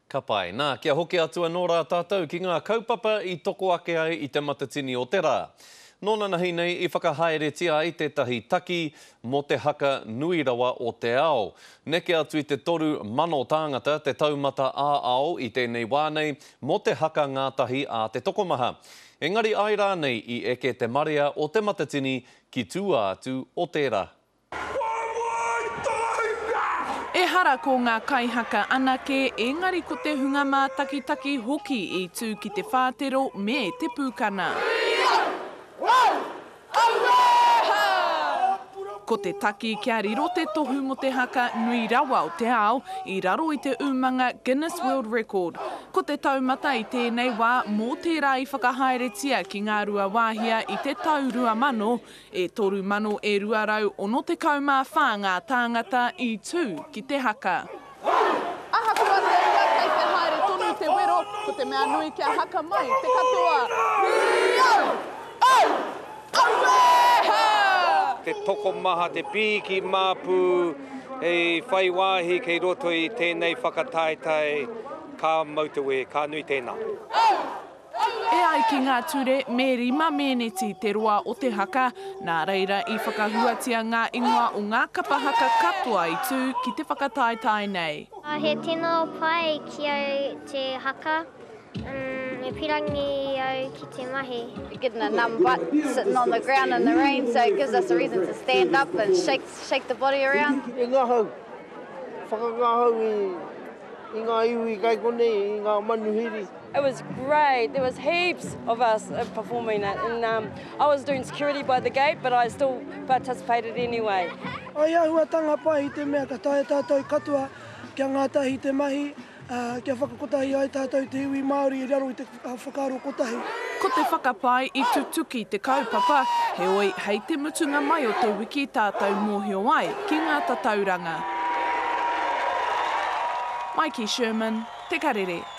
Ka pai. Nā, kia hoki atu anō rā tātou ki ngā kaupapa i toko ake ai i te matatini o te rā. Nō nanahi nei i whakahaeretia ai tētahi taki mō te haka nui rawa o te ao. Neke atu i te 3,000 tāngata te taumata ā-ao i tēnei wā nei mō te haka ngātahi a te tokomaha. Engari ai rānei i eke te marea o te matatini ki tua atu o tērā. Ehara ko ngā kaihaka anake, engari ko te hunga mātakitaki hoki i tū ki te whātero me te pūkana. Ko te taki kia riro te tohu mō te haka nui rawa o te ao i raro i te umanga Guinness World Record. Ko te taumata i tēnei wā mō tērā i whakahaeretia ki Ngāruawāhia i te tau 2000, E 3,000 e 264 ngā tāngata i tū ki te haka. Ahakoa te ua kei te haere tonu te wero, ko te mea nui kia haka mai te katoa. Au! Au! Auē! Ha! Te tokomaha, te pīki māpū hei whai wāhi kei roto i tēnei whakataetae, ka mau te wē, ka nui tēnā. Au! E ai ki ngā ture, me rima mēneti te roa o te haka, nā reira i whakahuatia ngā ingoa o ngā kapa haka katoa i tū ki te whakataetae nei. He tino pai ki au te haka, me pirangi au ki te mahi. We're getting a numb butt sitting on the ground in the rain so it gives us a reason to stand up and shake shake the body around. E ngahau, whakangahau i ngā iwi kai konei, i ngā manuhiri. It was great, there was heaps of us performing it and um, I was doing security by the gate but I still participated anyway. I āhuatanga pai i te mea ka taea tātou katoa kia ngātahi te mahi, ā, kia whakakotahi ai tātou te iwi Māori i raro i te whakaaro kotahi. Ko te whakapae i tutuki te kaupapa, heoi hei te mutunga mai o te wiki tātou mōhio ai ki ngā tatauranga. Maiki Sherman, Te Karere.